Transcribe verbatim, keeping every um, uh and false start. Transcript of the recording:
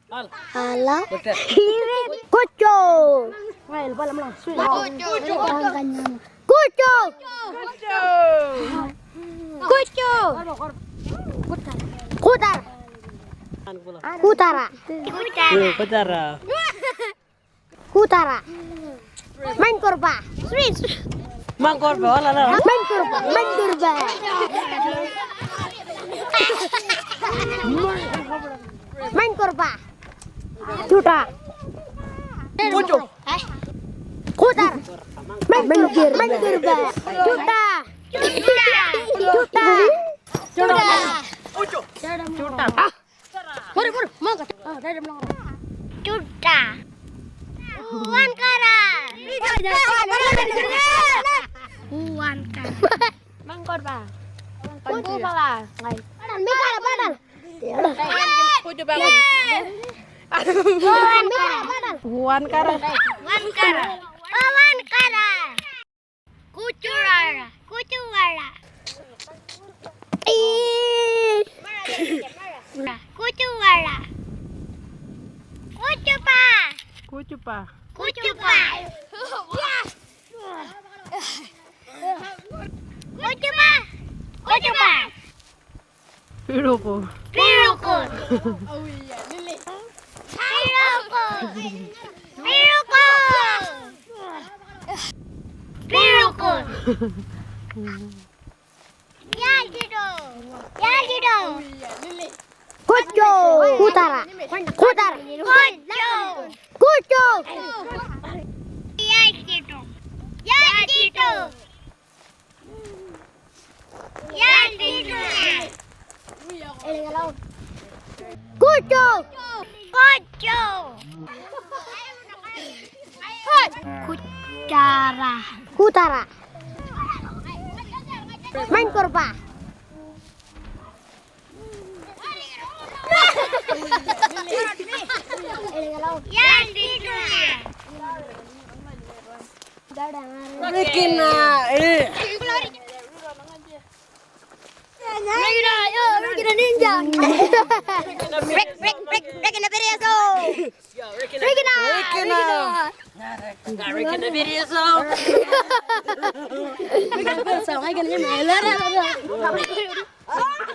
Ala. Kucu. Kucu. Kucu. Kutara. Kutara. Kutara. Kutara. Mangkurpa. Swiss. Mangkurpa, wala la. Mangkurpa, mangkurpa. Mangkurpa. Chuta. Kuchu. Kutar. Mangkur, mangkurpa. Chuta. Chuta. Chuta. Chuta. Chuta. Ah. Pura, pura, mangka. Ah, dada mangka. Chuta. Uwankara. Uwankara. Mangkurpa. Mangkurpa. Mikara, padal. Kuchupa. Uwankara, padal. Uwankara. Uwankara. Uwankara. Kuchuwara. Kuchuwara. Kuchuwara. Kuchupa. Kuchupa. Kuchupa. Kuchupa. Kuchupa. Piruku. Piruku. Piruku. Piruku. Piruku. Yaljitu. Yaljitu. Kuchu. Kutara. Kutara. Kuchu. Kuchu. Yaljitu. Yaljitu. Yaljitu. Kuchu. Kuchu. Kutara. Kutara. Mangkurpa. Yaljitu. Rekina, eh. Rekina, yo, Rekina ninja. Rek, rek, rek, Rekina Pérez, oh. Rekina. Rekina. Rekina Pérez, oh. Rekina Pérez, oh.